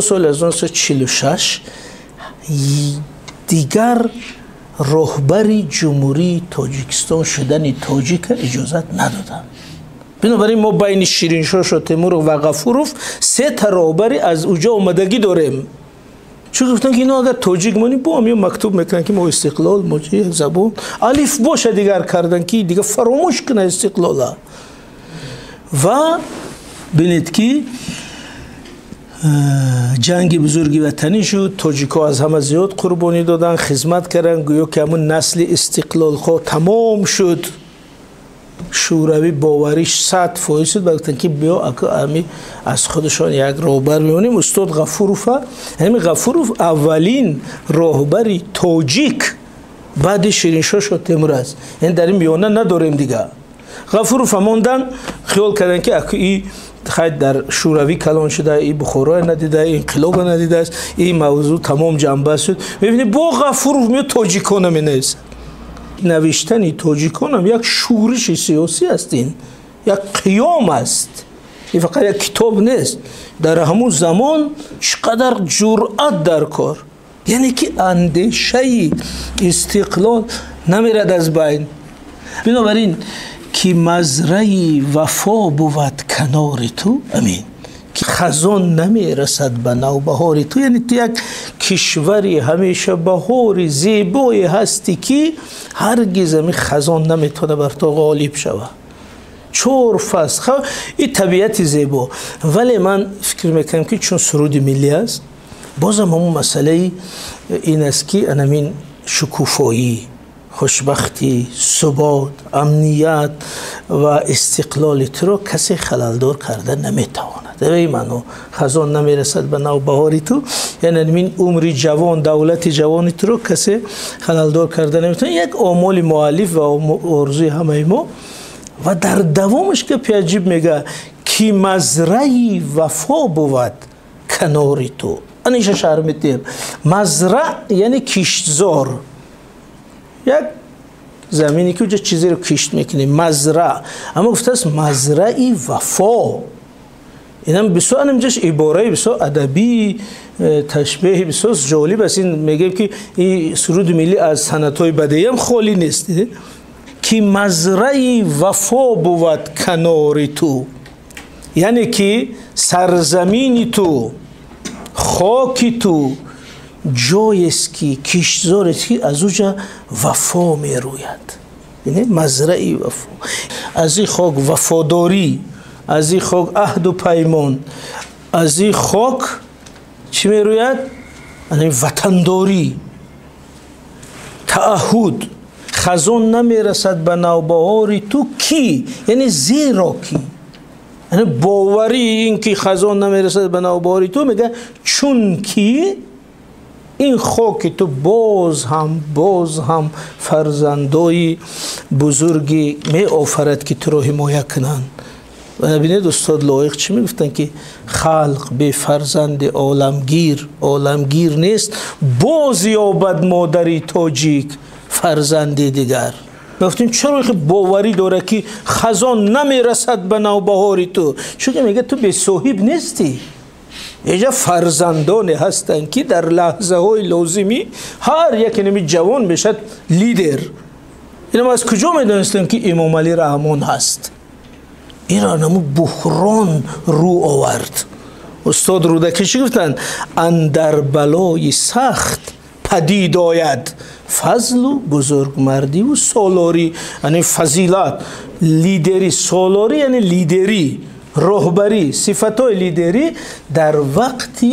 Соли 1946 дигар роҳбари Ҷумҳурии Тоҷикистон шудани тоҷика иҷозат надоданд. Бинобар ин мо байни Шириншоҳ Шотемуров ва Ғафуров се та роҳбари аз уҷо омадагӣ дорем. Чун гуфтанд, ки ино агар тоҷик монӣ, бо ҳам мактуб мекунанд, ки мо истиқлол, мо чи забон, алиф боша дигар кардан, ки дига фаромӯш кунад истиқлола. Ва бинед, ки ҷанги бузурги ватанӣ шуд, тоҷикҳо аз ҳама зиёд қурбонӣ доданд, хизмат карданд, гӯё ки ҳамун насли истиқлолхоҳ тамом шуд. Шӯравӣ бовариш 100% шуд. Ба гуфтанд, ки биё, ами аз худашон як роҳбар мемонем, устод Ғафурова. Ҳамин Ғафуров аввалин роҳбари тоҷик баъди Шириншоҳ Шотемур аст. Яъне дар ин миёна надорем дига. Ғафурова мондан, хиёл карданд, ки аку и хай дар Шӯравӣ калон шуда, и Бухороя надида, инқилоба надидааст, ин мавзӯъ тамом ҷанба шуд. Мебинед, бо Ғафуров меёд, тоҷикона менависад. Навиштани тоҷиконам як шӯриши сиёсӣ аст, ин як қиём аст, ин фақат як китоб нест. Дар ҳамун замон чӣ қадар ҷуръат дар кор, яъне ки андешаи истиқлол намерад аз байн. Бинобар ин, ки мазраи вафо бувад канори ту, амин, ки хазон намерасад ба навбаҳори ту. Яъне ту як кишвари ҳамеша баҳори зебое ҳастӣ, ки ҳаргиз ами хазон наметавона бар ту ғолиб шавад. Чор фасл, и табиати зебо. Вале ман фикр мекунам, ки чун суруди миллӣ аст, бозам ҳамун масъалаи ин аст, ки анамин шукуфоӣ, хушбахтӣ, субот, амният ва истиқлоли туро касе халалдор карда наметавонад. Эй маъно хазон намерасад ба навбаҳори ту, яъне ин умри ҷавон, давлати ҷавони туро касе халалдор карда наметавонад. Як омоли муаллиф ва орзуи ҳамаи мо. Ва дар давомаш гапи аҷиб мега, ки мазраи вафо бувад канори ту. Аниша шарҳ метиҳем. Мазра яъне киштзор, як замине, ки уҷа чизеро кишт мекунем, мазра. Аммо гуфтааст мазраи вафо. Инам бисёр, анамҷаш ибораи бисёр адабӣ, ташбеҳи бисёр ҷолиб аст. Ин мегӯем, ки ин суруди миллӣ аз санъатҳои бадеиам холӣ нест. Ки мазраи вафо бувад канори ту, яъне ки сарзамини ту, хоки ту ҷоест, ки киштзорест, ки аз уҷа вафо мерӯяд. Мазраи вафо, аз ин хок вафодорӣ, аз ин хок аҳду паймон, аз ин хок чӣ мерӯяд? Ватандорӣ, тааҳуд. Хазон намерасад ба навбаҳори ту, ки яъне зеро ки, яъне боварии ин ки хазон намерасад ба навбаҳори ту, мега, чунки ин хоки ту боз ҳам фарзандои бузургӣ меофарад, ки туро ҳимоя кунанд. Ва бинед, устод Лоиқ чӣ мегуфтанд, ки халқ бефарзанди оламгир оламгир нест, боз ёбад модари тоҷик фарзанди дигар. Мегуфтем, чаро боварӣ дорад, ки хазон намерасад ба навбаҳори ту? Чунки мега, ту бесоҳиб нестӣ, иҷа фарзандоне ҳастанд, ки дар лаҳзаҳои лозимӣ ҳар яке нами ҷавон мешад лидер. Инам аз куҷо медонистем, ки Эмомалӣ Раҳмон ҳаст? Инро наму буҳрон рӯ овард. Устод Рӯдакӣ чӣ гуфтанд? Андар балои сахт падид ояд фазлу бузургмардиву солорӣ, яъне фазилат, лидерӣ, солорӣ, яъне лидерӣ, роҳбарӣ, сифатҳои лидерӣ дар вақти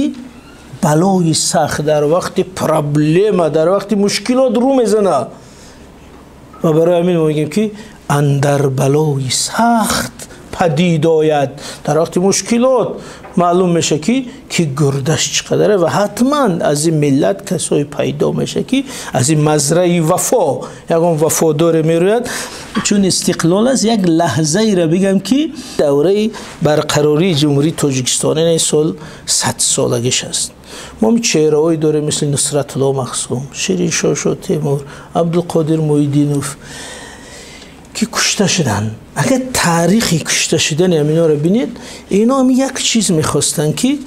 балои сахт, дар вақти проблема, дар вақти мушкилот рӯ мезанад. Ва барои ҳамин мо мегӯем, ки андар балои сахт падид ояд, дар вақти мушкилот маълум меша, ки гурдаш чӣ қадаре. Ва ҳатман аз ин миллат касое пайдо меша, ки аз ин мазраи вафо ягон вафодоре мерӯяд. Чун истиқлол аст, як лаҳзаеро бигам, ки давраи барқарории Ҷумҳурии Тоҷикистон ин сол 100-солагиш аст. Мо чеҳраҳое дорем, мисли Нусратулло Махсум, Шириншоҳ Шотемур, Абдулқодир Муҳиддинов, ки кушта шуданд. Агар таърихи кушта шудани ҳаминҳоро бинед, ино ҳам як чиз мехостанд, ки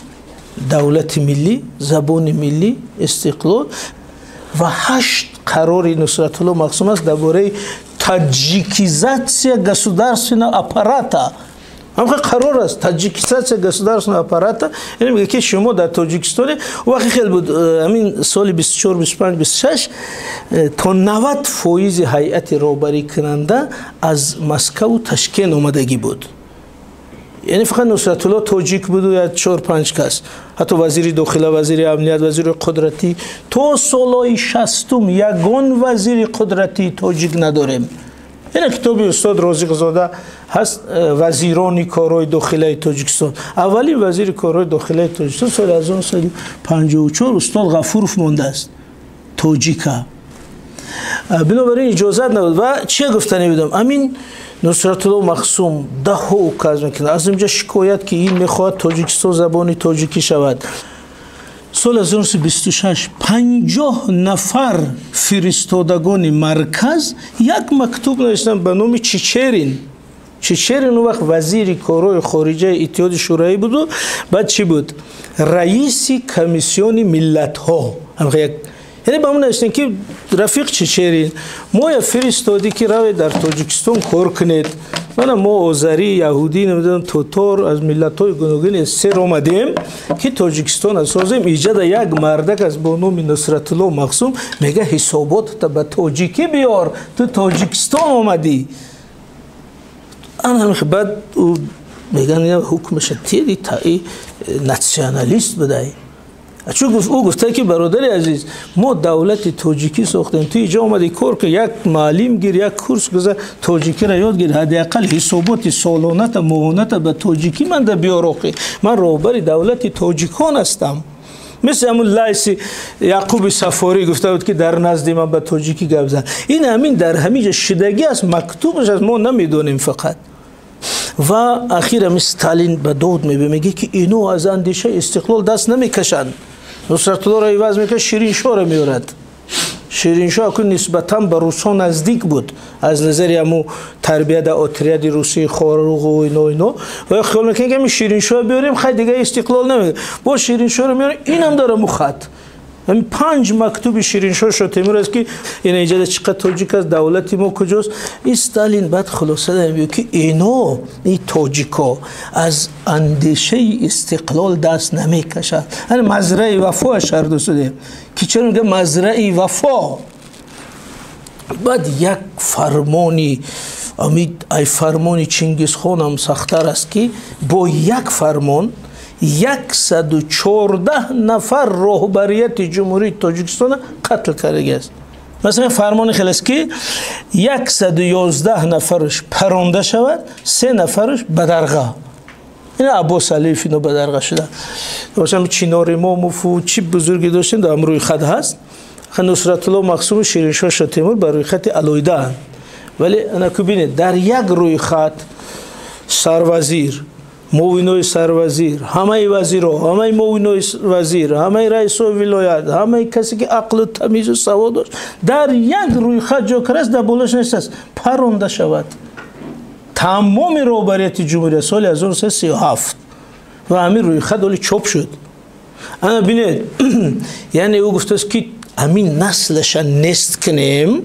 Давлати миллӣ, забони миллӣ, истиқлол ва 8 қарори Нусратулло Махсум аст дар бораи таджикизация государственного аппарата. Ҳамхел қарор аст, таджикизация государственного аппарата. Яъне мегӯяд, ки шумо дар Тоҷикистоне, вақте хел буд, ҳамин соли 24, 25, 26 то 90% ҳайати роҳбарикунанда аз Москаву Ташкент омадагӣ буд. Яъне фақат Нусратулло тоҷик буду я 4-5 кас. Ҳатто вазири дохила, вазири амният, вазири қудратӣ. То солҳои 60-ум ягон вазири қудратии тоҷик надорем. Ина китоби устод Розиқзода ҳаст, «Вазирони корҳои дохилаи Тоҷикистон». Аввалин вазири корҳои дохилаи Тоҷикистон соли 1954 устод Ғафуров мондааст, тоҷика. Бинобар ин иҷозат набуд. Ва чия гуфтанӣ будам? Амин Нусратулло Махсум даҳҳо указ мекунад. Аз инҷа шикоят, ки ин мехоҳад Тоҷикистон забони тоҷикӣ шавад. Соли 1926 50 нафар фиристодагони марказ як мактуб навиштанд ба номи Чичерин. Чичерин он вақт вазири корҳои хориҷаи Иттиҳоди Шӯравӣ буду баъд чӣ буд? Раиси Комиссиони миллатҳо. Яъне ба мо навиштем, ки рафиқ Чичерин, моя фиристодӣ, ки равед, дар Тоҷикистон кор кунед. Мана мо озарӣ, яҳудӣ, намедонам, тотор, аз миллатҳои гуногуни СССР омадем, ки Тоҷикистона созем. Иҷада як мардак аст бо номи Нусратулло Махсум, мега ҳисоботата ба тоҷикӣ биёр, ту Тоҷикистон омадӣ. Баъд меган, ҳукмаша тиди, таи националист будай. Чун ӯ гуфта, ки бародари азиз, мо давлати тоҷикӣ сохтем, ту иҷо омадӣ кор кун, як маълим гир, як курс гузар, тоҷикиро ёд гир, ҳадди ақал ҳисоботи солоната, моҳоната ба тоҷикӣ манда биёр. Охи ман роҳбари давлати тоҷикон ҳастам. Мисли ҳамун лайси Яъқуби Сафорӣ гуфта буд, ки дар назди ман ба тоҷикӣ гап зан. Ин ҳамин дар ҳамин ҷо шидагӣ аст, мактубаш аст, мо намедонем фақат. Ва ахир ҳамин Сталин ба дод мебиёд, мегӯяд, ки ино аз андешаи истиқлол даст намекашанд. Нусратуллоро иваз мекард, Шириншоҳро меорад. Шириншоҳ акун нисбатан ба русҳо наздик буд аз назари ҳамун тарбия дар отряди русии Хоруғу ино. Ва хиёл мекунад, ки ҳамин Шириншоҳ биёрем, хай, дига истиқлол намегӯяд. Бо Шириншоҳро меорем, инам дар ҳамун хат. Ҳамин 5 мактуби Шириншоҳ Шотемур аст, ки ина иҷода чӣ қадр тоҷик аст, давлати мо куҷост. Ин Сталин баъд хулоса мегӯяд, ки ино, ин тоҷико аз андешаи истиқлол даст намекашад. Ҳани мазраи вафо шарду судем, ки чаро мегӯяд мазраи вафо. Баъд як фармони ай фармони Чингизхонам сахттар аст, ки бо як фармон 114 нафар роҳбарияти Ҷумҳурии Тоҷикистона қатл кардагиаст. Масалан, фармони хел аст, ки 111 нафараш паронда шавад, се нафараш бадарға. Ина Аббос Алиев, ино бадарға шуда бошам, Чинор Имомову чӣ бузургӣ доштем, дар рӯйхат ҳаст. Нусратулло Махсуму Шириншоҳ Шотемур ба рӯйхати алоҳидаанд. Вале анаку бинед, дар як рӯйхат сарвазир, муовинои сарвазир, ҳамаи вазирҳо, ҳамаи муовинои вазир, ҳамаи раисои вилоят, ҳамаи касе ки ақлу тамизу савод дошт, дар як рӯйхат ҷо кардааст, дар болош навиштааст паронда шавад тамоми роҳбарияти ҷумҳурия соли 1937. Ва ҳамин рӯйхат оли чоп шуд. Ана бинед, яъне ӯ гуфтааст, ки ҳамин наслаша нест кунем,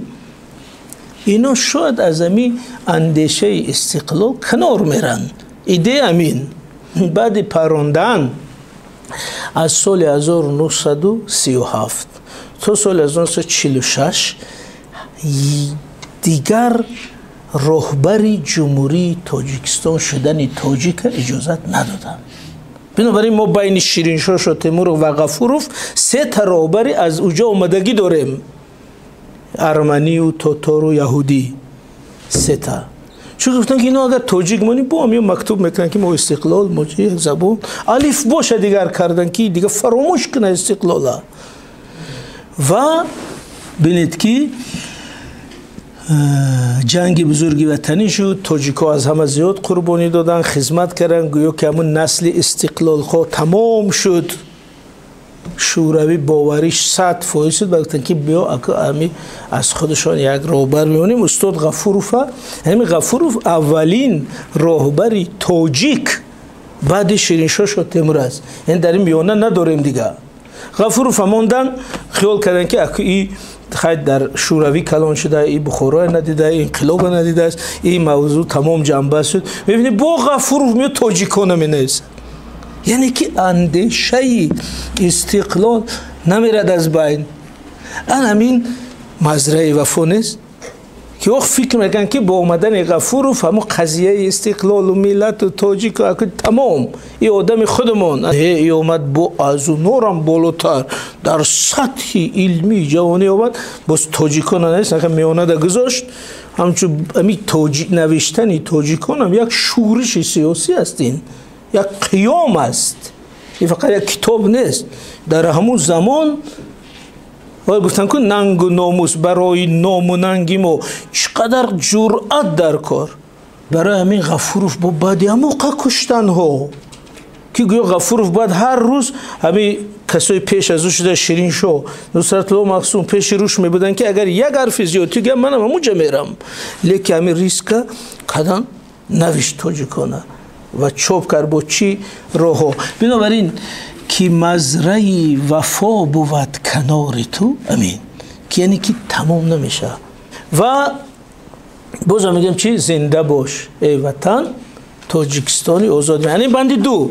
ино шояд аз ҳамин андешаи истиқлол канор меранд. Идея ҳамин. Баъди парондан аз соли 1937 то соли 1946 дигар роҳбари Ҷумҳурии Тоҷикистон шудани тоҷика иҷозат надоданд. Бинобар ин мо байни Шириншоҳ Шотемуров ва Ғафуров сета роҳбари аз уҷо омадагӣ дорем: арманию тотору яҳудӣ, сета. Чун гуфтанд, ки ино агар тоҷик монӣ, бо ҳам мактуб мекунанд, ки мо истиқлол, мо чи забон, алиф боша дигар кардан, ки дига фаромӯш кунад истиқлола. Ва бинед, ки ҷанги бузурги ватанӣ шуд, тоҷикҳо аз ҳама зиёд қурбонӣ доданд, хизмат карданд, гӯё ки ҳамун насли истиқлолхоҳ тамом шуд. Шӯравӣ бовариш 100% шуд. Ба гуфтанд, ки биё, ами аз худашон як роҳбар мемонем, устод Ғафурова. Ҳамин Ғафуров аввалин роҳбари тоҷик. Баъди Шириншоҳ Шоҳтемур аст. Яъне дар ин миёна надорем дига. Ғафуров мондан, хиёл кардан, ки аку и хай дар Шӯравӣ калон шуда, и Бухороя надида, инқилоба надидааст, ин мавзӯъ тамом ҷанба шуд. Мебинӣ, бо Ғафуров меёд, тоҷикона менависад. Яъне ки андешаи истиқлол намерад аз байн. Ан ҳамин мазраи Вафо нест, ки ох фикр мекунанд, ки бо омадани Ғафуров ҳамун қазияи истиқлолу миллату тоҷику аку тамом, и одами худамон и омад, бо аз унорам болотар дар сатҳи илмии ҷавонӣ омад, боз тоҷикона нест, миёнада гузошт. Ҳамчун ами тоҷик навиштани тоҷиконам як шӯриши сиёсӣ аст, ин як қиём аст, ин фақат як китоб нест. Дар ҳамун замон гуфтанд, ку нангу номус, барои ному нанги мо чӣ қадар ҷуръат дар кор. Барои ҳамин Ғафуров бо баъди ҳамоқа куштанҳо, ки гӯё Ғафуров бояд ҳар рӯз ҳамин касои пеш аз ӯ шуда, Шириншоҳ, Нусратулло Махсум, пеши рӯш мебуданд, ки агар як ҳарфи зиёдтӣ гӯям, манам ҳамунҷа мерам. Лекин ҳамин риска қадан навишт тоҷикона ва чоп кард бо чӣ роҳҳо. Бинобар ин, ки мазраи Вафо бувад канори ту, амин, ки яъне ки тамом намешавад. Ва бозам мегӯям, чи зинда бош, эй Ватан, Тоҷикистони озод. Яъне банди ду.